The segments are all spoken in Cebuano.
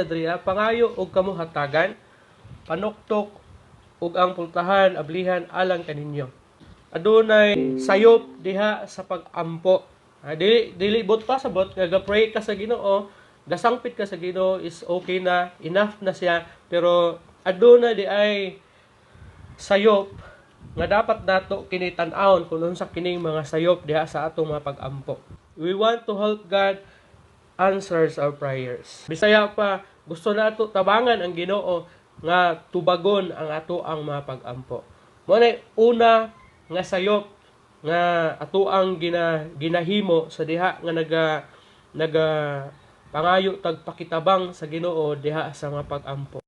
Diri, "Pangayo og kamo hatagan, panuktok ug ang pultahan ablihan alang kaninyo." Adunay sayop diha sa pag-ampo. Dili dili but pasabot nga ga-pray ka sa Ginoo, gasangpit ka sa Ginoo is okay na, enough na siya, pero aduna di ay sayop nga dapat nato kini tan-awon kung unsa kining mga sayop diha sa atong mga pag-ampo. We want to help God answers our prayers. Bisaya pa, gusto nato tabangan ang Ginoo nga tubagon ang ato ang mga pag-ampo. Mo na una nga sayop nga ato ang ginahimo sa diha nga naga naga pangayo tag pakitabang sa Ginoo diha sa mga pag-ampo.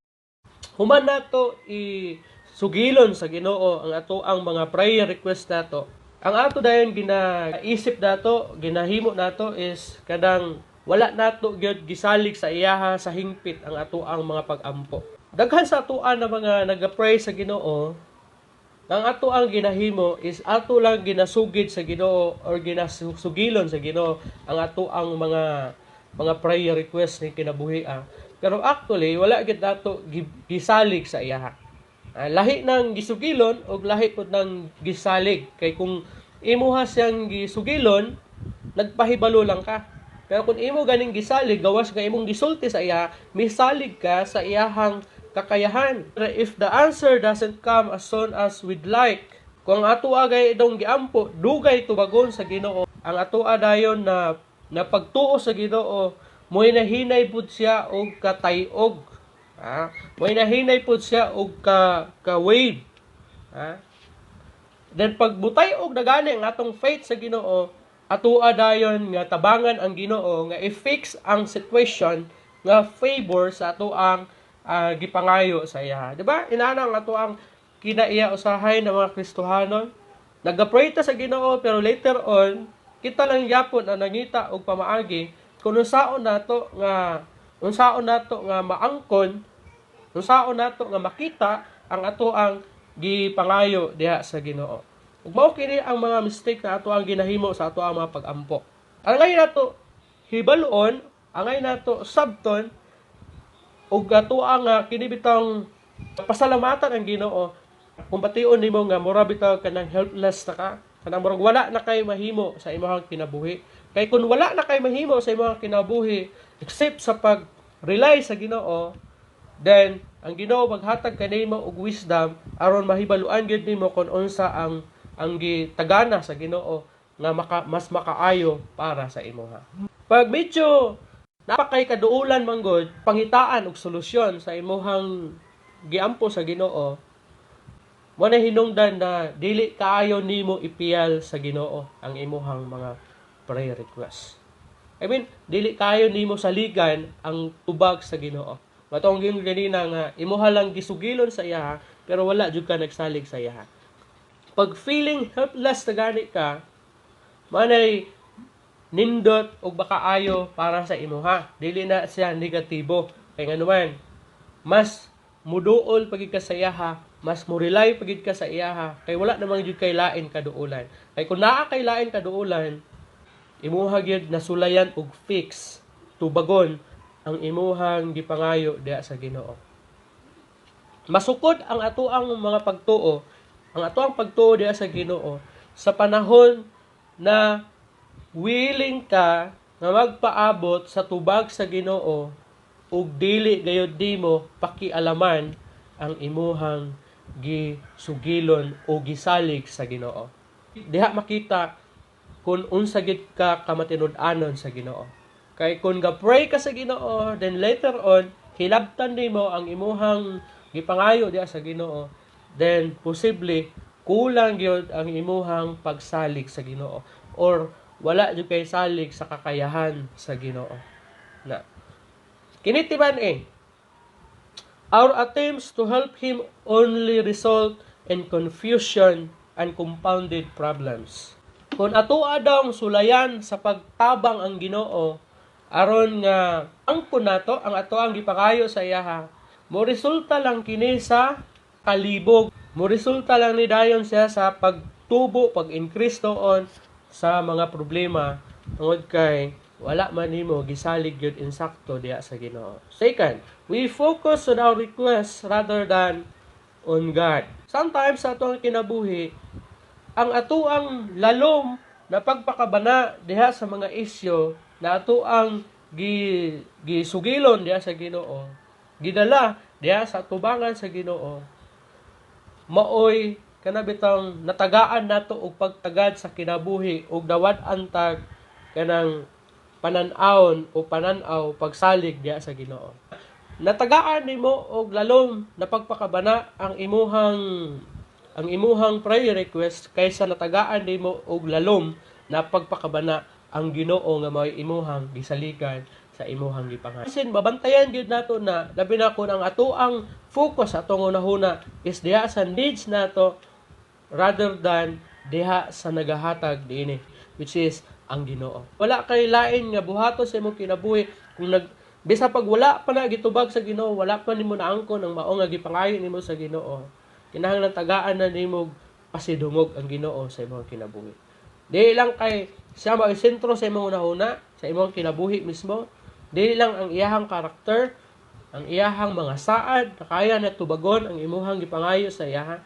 Human nato i sugilon sa Ginoo ang ato ang mga prayer request nato. Ang ato dayon ginaisip nato, ginahimo nato is kanang wala nato gyud gisalig sa iyaha sa hingpit ang ato ang mga pag-ampo. Daghan sa atoan na mga naga-pray sa Ginoo, ang ato ang ginahimo is ato lang ginasugid sa Ginoo or ginasugilon sa Ginoo ang ato ang mga prayer request ni kinabuhi. Pero actually wala gyud nato gisalig sa iyaha. Lahi ng gisugilon og lahi pud ng gisalig, kay kung imuha siyang gisugilon, nagpahibalo lang ka. Pero kung imo ganing gisalig, gawas nga imong gisulti sa iya, misalig ka sa iyahang kakayahan. If the answer doesn't come as soon as we'd like, kung ang ato agay idong giampo, dugay tubagon sa Ginoo, ang ato dayon na pagtuo sa Ginoo, mo'y nahinay pud siya og katayog. Mo'y nahinay pud siya og ka wave. Then pag butay og nagani ang atong faith sa Ginoo, atoa dayon nga tabangan ang Ginoo nga i-fix ang situation nga favor sa ato ang gipangayo sa iya. Di ba? Inana ang ato ang kinaiya usahay ng mga Kristohanon. Nagapray ta sa Ginoo, pero later on kita lang yapon ang nangita og pamaagi kung unsaon nato nga maangkon, unsaon nato nga makita ang ato ang gipangayo diha sa Ginoo. Ug mao kini ang mga mistake na ato ang ginahimo sa ato ang mga pag-ampo. Angay nato hibaluon, angay nato sabton ug ato ang kini bitang pasalamatan ang Ginoo kung bation nimo nga mura bitaw kanang helpless na ka, kanang murag wala na kay mahimo sa imong kinabuhi. Kay kung wala na kay mahimo sa imong kinabuhi except sa pag rely sa Ginoo, then ang Ginoo maghatag kanimo og wisdom aron mahibaluan gyud nimo kung unsa ang gitagana sa Ginoo nga mas makaayo para sa imuha. Pag medyo napakay kaduulan manggod pangitaan og solusyon sa imuhang giampo sa Ginoo, mo na hinungdan na dili kaayo nimo ipiyal sa Ginoo ang imuhang mga prayer request. I mean, dili kaayo nimo saligan ang tubag sa Ginoo. Matong gyud ganina nga imuha lang gisugilon sa iya pero wala jud ka nagsalig sa iya. Pag feeling helpless na gani ka, manay nindot og baka ayo para sa imuha. Dili na siya negatibo. Kay nganuman, mas muduol pagid ka sa iyaha, mas mo-rely pagid ka sa iyaha, kay wala namang jud kay lain kaduolan. Kay kung naa kay lain kaduolan, imuha gyud nasulayan og fix, tubagon ang imuhang gipangayo diha sa Ginoo. Masukod ang atoang mga pagtuo, ang atoang pagtuo diha sa Ginoo sa panahon na willing ka nga magpaabot sa tubag sa Ginoo ug dili gayud nimo pakialaman ang imuhang gisugilon o gisalig sa Ginoo. Diha makita kung unsa gid ka kamatinud-anon sa Ginoo. Kay kung ga-pray ka sa Ginoo, then later on hilabtan nimo ang imuhang gipangayo diha sa Ginoo, then posible kulang gyud ang imuhang pagsalig sa Ginoo or wala jud kay salig sa kakayahan sa Ginoo. Na. Kini timan eh. Our attempts to help him only result in confusion and compounded problems. Kung ato daw sulayan sa pagtabang ang Ginoo aron nga angkon nato ang ato ang gipangayo sa iyaha, mo resulta lang kini sa kalibog. Mo resulta lang ni dayon siya sa pagtubo, pag-increase doon sa mga problema tungod kay wala man nimo gisalig gyud insakto diha sa Ginoo. Second, we focus on our requests rather than on God. Sometimes sa atong kinabuhi, ang atoang lalom na pagpakabana diha sa mga isyu na atoang gisugilon diha sa Ginoo, gidala diha sa tubangan sa Ginoo, maoy kana bitang natagaan nato og pagtagad sa kinabuhi ug nawad-an tag kanang panan-awon o panan-aw pagsalig diha sa Ginoo. Natagaan nimo og lalom na pagpakabana ang imuhang prayer request kaysa natagaan nimo og lalom na pagpakabana ang Ginoo nga mao'y imuhang gisaligan sa imuhang gipangayo. Sin mabantayan gyud nato na, labi na kung ang atoang focus, atong hunahuna is diha sa needs nato rather than diha sa nagahatag diini, which is ang Ginoo. Wala kay lain nga buhaton sa imong kinabuhi kung bisa pag wala pa na gitubag sa Ginoo, wala pa nimo naangkon ang mao nga gipangayo nimo sa Ginoo. Kinahanglan tagaan na nimo pasidungog ang Ginoo sa imong kinabuhi. Di lang kay siya mao sentro sa imong hunahuna, sa imong kinabuhi mismo, di lang ang iyahang karakter, ang iyahang mga saad na kaya na tubagon ang imuhang gipangayo sa iyaha.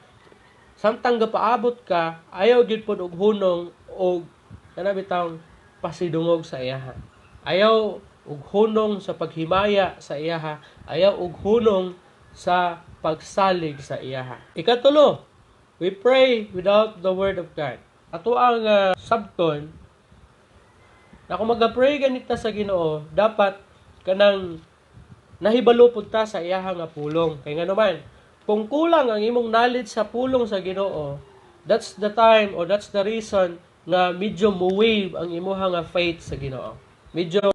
Samtang gapaabot ka, ayaw gyud pod og hunong og kana bitawng pasidungog sa iyaha. Ayaw og hunong sa paghimaya sa iyaha, ayaw og hunong sa pagsalig sa iyaha. Ikatulo, we pray without the word of God. Ato ang sabton na kung maga-pray ganita sa Ginoo, dapat kanang nahibalo pud ta sa iyaha nga pulong. Kay ngano man, kung kulang ang imong knowledge sa pulong sa Ginoo, that's the time or that's the reason nga medyo mo-wave ang imuha nga faith sa Ginoo. Medyo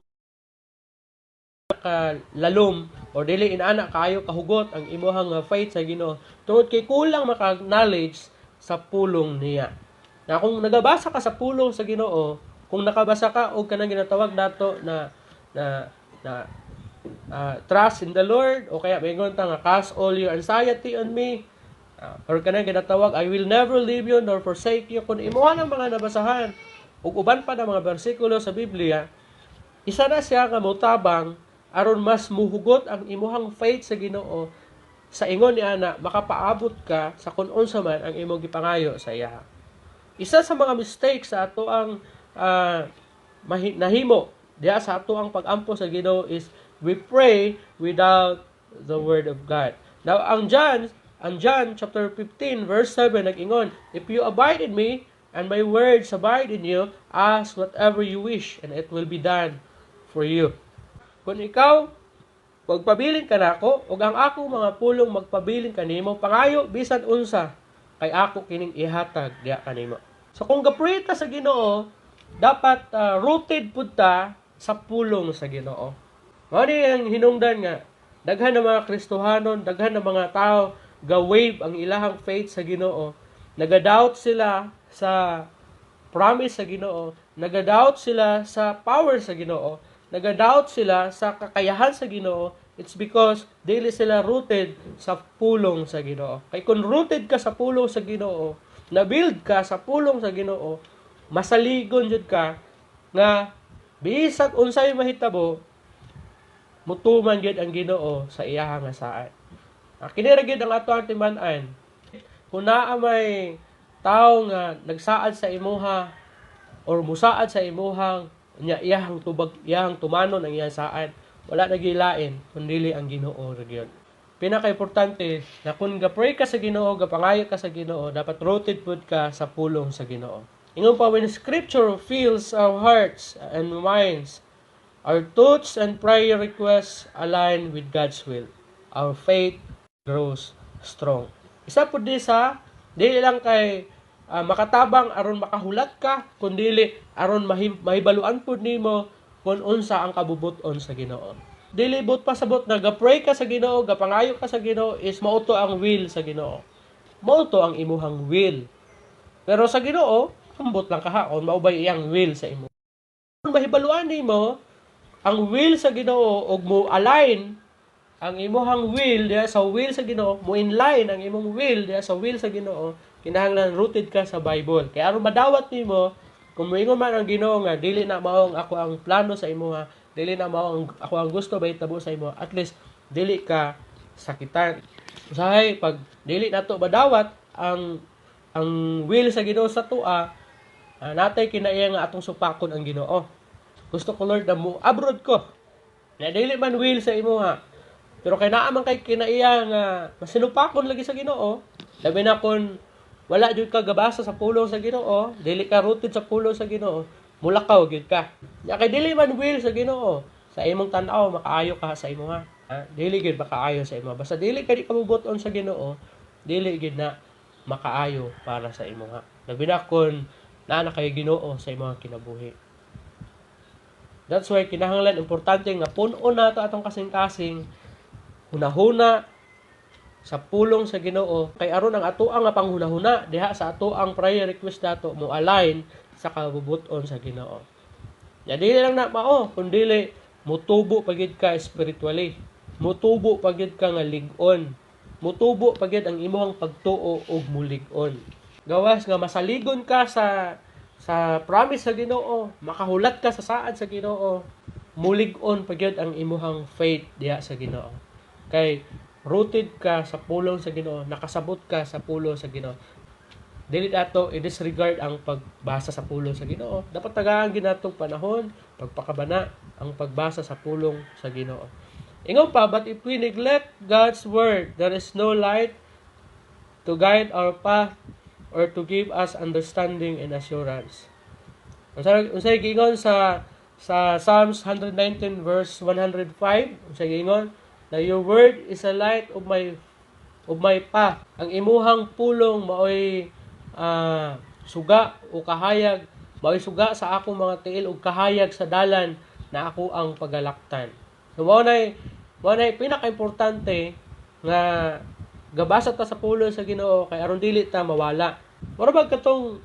ka lalom or dili inana kaayo kahugot ang imuhang nga faith sa Ginoo tungod kay kulang maka knowledge sa pulong niya. Na kung nagabasa ka sa pulong sa Ginoo, kung nakabasa ka og kanang ginatawag nato na na na trust in the Lord o kaya maingon ta nga "Cast all your anxiety on me," or kanang ginatawag "I will never leave you nor forsake you," kung imuha ng mga nabasahan ug uban pa na mga bersikulo sa Biblia, isa na siya nga motabang aron mas muhugot ang imuhang faith sa Ginoo sa ingon ni ana makapaabot ka sa kung unsa man ang imong gipangayo sa iya. Isa sa mga mistakes sa ato ang nahimo diha sa ato ang pag-ampo sa Ginoo is we pray without the word of God. Now ang John chapter 15 verse 7 nag-ingon, "If you abide in me and my words abide in you, ask whatever you wish and it will be done for you." Kung ikaw magpabilin kanako ug ang akong mga pulong magpabilin kanimo, pangayo bisan unsa kay ako kining ihatag diha kanimo. So kung ga-pray ta sa Ginoo, dapat rooted pud ta sa pulong sa Ginoo. Mao ni ang hinungdan nga daghan ng mga Kristohanon, daghan ng mga tao ga-wave ang ilahang faith sa Ginoo. Naga-doubt sila sa promise sa Ginoo, naga-doubt sila sa power sa Ginoo, naga-doubt sila sa kakayahan sa Ginoo. It's because dili sila rooted sa pulong sa Ginoo. Kay kung rooted ka sa pulong sa Ginoo, na-build ka sa pulong sa Ginoo, masaligon jud ka nga bisag unsay mahitabo, mutuman gyud ang Ginoo sa iyaha nga saad. Kini ra gyud ang ato ang timan-an. Kung naa may tao nga nagsaad sa imuha or musaad sa imuhang nya iyahang tubag, iyahang tumanon ang iyang saad, wala na gilain kun dili ang Ginoo ra gyud. Pinaka-importante na kung ga-pray ka sa Ginoo, gapangayo ka sa Ginoo, dapat rooted pud ka sa pulong sa Ginoo. Ingon pa, when scripture fills our hearts and minds, our thoughts and prayer requests align with God's will. Our faith grows strong. Isa pud di sa dili lang kay makatabang aron makahulat ka, kundi aron mahibaluan pud nimo kung unsa ang kabubut-on sa Ginoo. Dili buot pasabot na ga-pray ka sa Ginoo, gapangayo ka sa Ginoo is mao to ang will sa Ginoo. Mao to ang imuhang will. Pero sa Ginoo, ambot lang kaha kung mao bay iyang will sa imo. Kung mahibaluan nimo ang will sa Ginoo ug mo align ang imuhang will diha sa will sa Ginoo, mo inline ang imong will diha sa will sa Ginoo, kinahanglan rooted ka sa Bible. Kaya aron madawat nimo Kung moingon man ang Ginoo nga dili na mao ang ako ang plano sa imuha, dili na mao ang ako ang gusto mahitabo sa imo, at least dili ka sakitan. Usahay pag dili nato madawat ang will sa Ginoo sa atoa, natay kinaiya nga atong supakon ang Ginoo. "Gusto ko, Lord, na mo abroad ko." Na dili man will sa imuha. Pero kay naa man kay kinaiya nga masinupakon lagi sa Ginoo, labi na kung wala jud ka gabasa sa pulong sa Ginoo, dili ka rooted sa pulong sa Ginoo, mulakaw gyud ka. Nya kay dili man will sa Ginoo, sa imong tan-aw makaayo ka sa imuha. Ha? Dili gyud makaayo sa imo. Basta dili ka di ka mubuot-on sa Ginoo, dili gyud na makaayo para sa imuha. Labi na kung naa na kay Ginoo sa imong kinabuhi. That's why kinahanglan importante nga puno nato atong kasing-kasing, hunahuna sa pulong sa Ginoo kay aron ang atoang nga panghunahuna diha sa atoang prayer request nato mo align sa kabubut-on sa Ginoo. Ya dili lang na mao kun dili mutubo pa gyud ka spiritually. Mutubo pa gyud ka nga lig-on. Mutubo pa gyud ang imong pagtuo og mulig-on. Gawas nga masaligon ka sa promise sa Ginoo, makahulat ka sa saad sa Ginoo, mulig-on pa gyud ang imuhang faith diha sa Ginoo. Kay rooted ka sa pulong sa Ginoo, nakasabot ka sa pulong sa Ginoo. Dili nato i-disregard ang pagbasa sa pulong sa Ginoo. Dapat tagaan gyud natong panahon, pagpakabana ang pagbasa sa pulong sa Ginoo. Ingon pa, "But if we neglect God's word, there is no light to guide our path or to give us understanding and assurance." Unsay giingon sa Psalms 119 verse 105? Unsay giingon? Na "Your word is a light of my path." Ang imuhang pulong maoy suga o kahayag, maoy suga sa akong mga tiil ug kahayag sa dalan na ako ang pagalaktan. So mao nay pinaka-importante nga gabasa ta sa pulong sa Ginoo kay aron dili ta mawala. Mura bag katong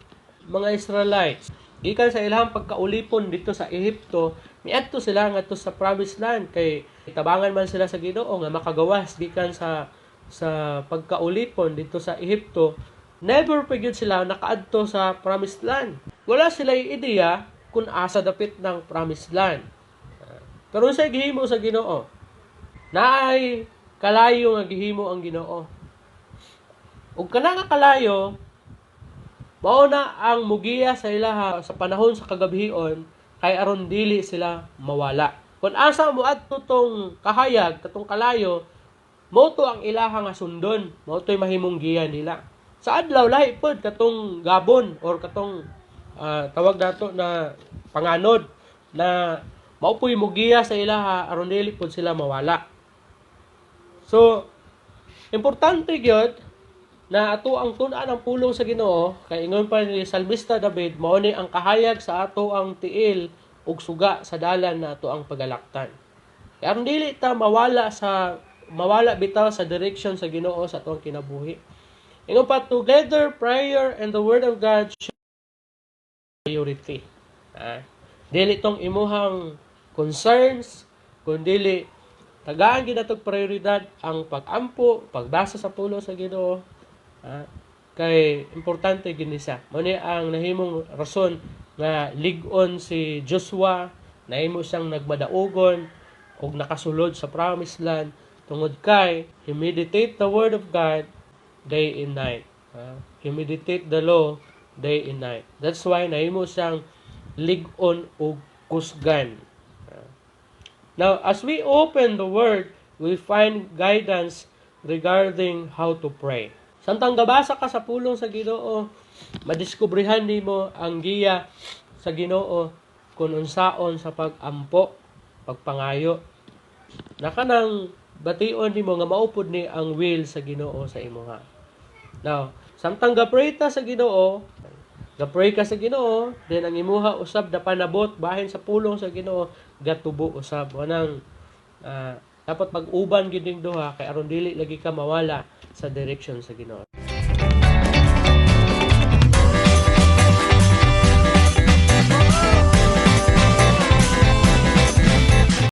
mga Israelites, gikan sa ilang pagkaulipon dito sa Ehipto, miadto sila ngadto sa Promised Land kay tabangan man sila sa Ginoo nga makagawas gikan sa pagkaulipon dito sa Ehipto. Never pa gyud sila nakaadto sa Promised Land. Wala sila ideya kung asa dapit ng Promised Land. Pero sa gihimo sa Ginoo, naay kalayo nga gihimo ang Ginoo. Ug kana nga kalayo, mao na ang mugiya sa ilaha sa panahon sa kagabhion kay aron dili sila mawala. Kung asa mo adto tong kahayag, katong kalayo, mao to ang ilaha nga sundon, mao to'y mahimong giya nila. Sa adlaw lahi pod katong gabon or katong tawag nato na panganod na mao po'y mugiya sa ilaha aron dili pod sila mawala. So, importante gyud na ato ang tun-an ang pulong sa Ginoo kay ingon pa ni Salmista David, mao ni ang kahayag sa ato ang tiil ug suga sa dalan na ato ang pagalaktan. Kay aron dili ta mawala bitaw sa direction sa Ginoo sa atong kinabuhi. Ingon pa, "Together, prayer and the word of God should priority." Dili tong imuhang concerns, kun dili tagaan gyud natong prioridad ang pag-ampo, pagbasa sa pulong sa Ginoo. Kay importante gyud ni siya. Mao ni ang nahimong rason nga lig-on si Joshua, nahimo siyang nagmadaugon ug nakasulod sa Promised Land tungod kay he meditate the word of God day and night. He meditate the law day and night. That's why nahimo siyang lig-on ug kusgan. Now, as we open the word, we find guidance regarding how to pray. Samtang gabasa ka sa pulong sa Ginoo, madiskubrehan nimo ang giya sa Ginoo kung unsaon sa pag-ampo, pagpangayo. Na kanang bation nimo nga mao pud ni ang will sa Ginoo sa imuha. Now, samtang ga-pray ta sa Ginoo, ga-pray ka sa Ginoo, then ang imuha usab na panabot bahin sa pulong sa Ginoo, gatubo usab. Wanang dapat pag-uban gid ning duha kay aron dili lagi ka mawala sa direction sa Ginoo.